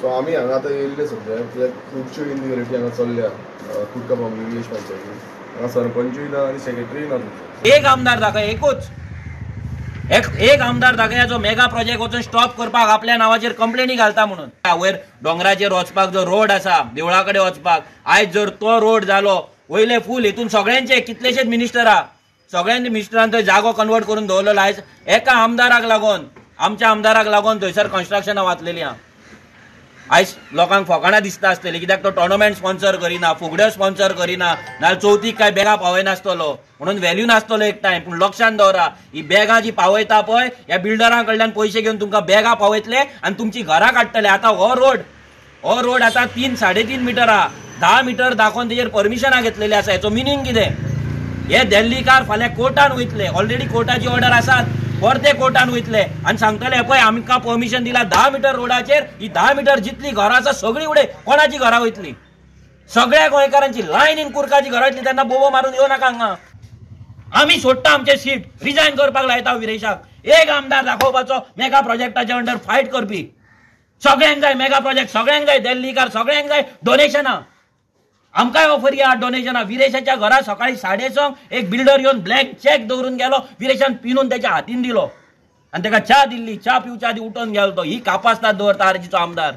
So आमी हांगा आतां येयल्ले सद्या कित्याक खुबश्यो इनलिगलिटी हांगा चल्ल्या कुडका बांबोळी विलेज पंचायतीन. हांगा सरपंचूय ना आनी सेक्रेटरीय ना तुमचो. एक आमदार दाखय, एकूच एक आमदार दाखय जो मेगा प्रोजेक्ट वचून स्टॉप करपाक आपल्या नांवाचेर कंप्लेनी घालता म्हणून. वयर दोंगराचेर वचपाक जो रोड आसा देवळा कडेन वचपाक, आयज जर तो रोड जालो वयले फूल हितून सगळ्यांचे कितलेशेच मिनिस्टर आहा, सगळ्यांनी मिनिस्टरान थंय जागो कन्वर्ट करून दवरलेलो. आयज एका आमदाराक लागून, आमच्या आमदाराक लागून थंयसर कन्स्ट्रक्शनां वाचलेलीं आहा. आयज लोकांक फकाणां दिसता आसतली कित्याक तो टोर्नामेंट स्पॉन्सर करिना, फुगड्यो स्पॉन्सर करिना, नाजाल्यार चवथीक काय बॅगां पावयनासतलो म्हणून व्हॅल्यू नासतलो एक टायम. पूण लक्षांत दवरा, ही बॅगां जी पावयता पळय ह्या बिल्डरां कडल्यान पयशे घेवन तुमकां बॅगां पावयतले आनी तुमची घरां काडटले. आतां हो रोड आतां 3-3.5 मिटर आहा, 10 मिटर दाखोवन तेजेर परमिशनां घेतलेली आसा. हेचो मिनींग कितें? हे दिल्लीकार फाल्यां कोर्टान वयतले, ऑलरेडी कोर्टाची ऑर्डर आसात, परते कोर्टान वयतले आनी सांगतले पळय आमकां परमिशन दिला 10 मिटर रोडाचेर, ही 10 मिटर जितली घरां आसा सगळी उडय. कोणाची घरां वयतली? सगळ्या गोंयकारांची लायनीन कुर्काची घरां वयतली. तेन्ना बोबो मारून येवं नाका हांगा. आमी सोडटा आमचे सीट, रिजायन करपाक लायता विरेशाक. एक आमदार दाखोवपाचो मेगा प्रोजेक्टाच्या अंडर फायट करपी. सगळ्यांक जाय मेगा प्रोजेक्ट, सगळ्यांक जाय दिल्लीकार, सगळ्यांक जाय डोनेशनां. आमकांय ऑफर या डोनेशनां. विरेशाच्या घरा सकाळी 6:30 एक बिल्डर येवन ब्लँक चॅक दवरून गेलो, विरेशान पिनून त्याच्या हातीन दिलो आनी ताका च्या दिल्ली, च्या पिवच्या आदी उठोवन गेलो तो. ही कापास्ताद दवरता आरजीचो आमदार.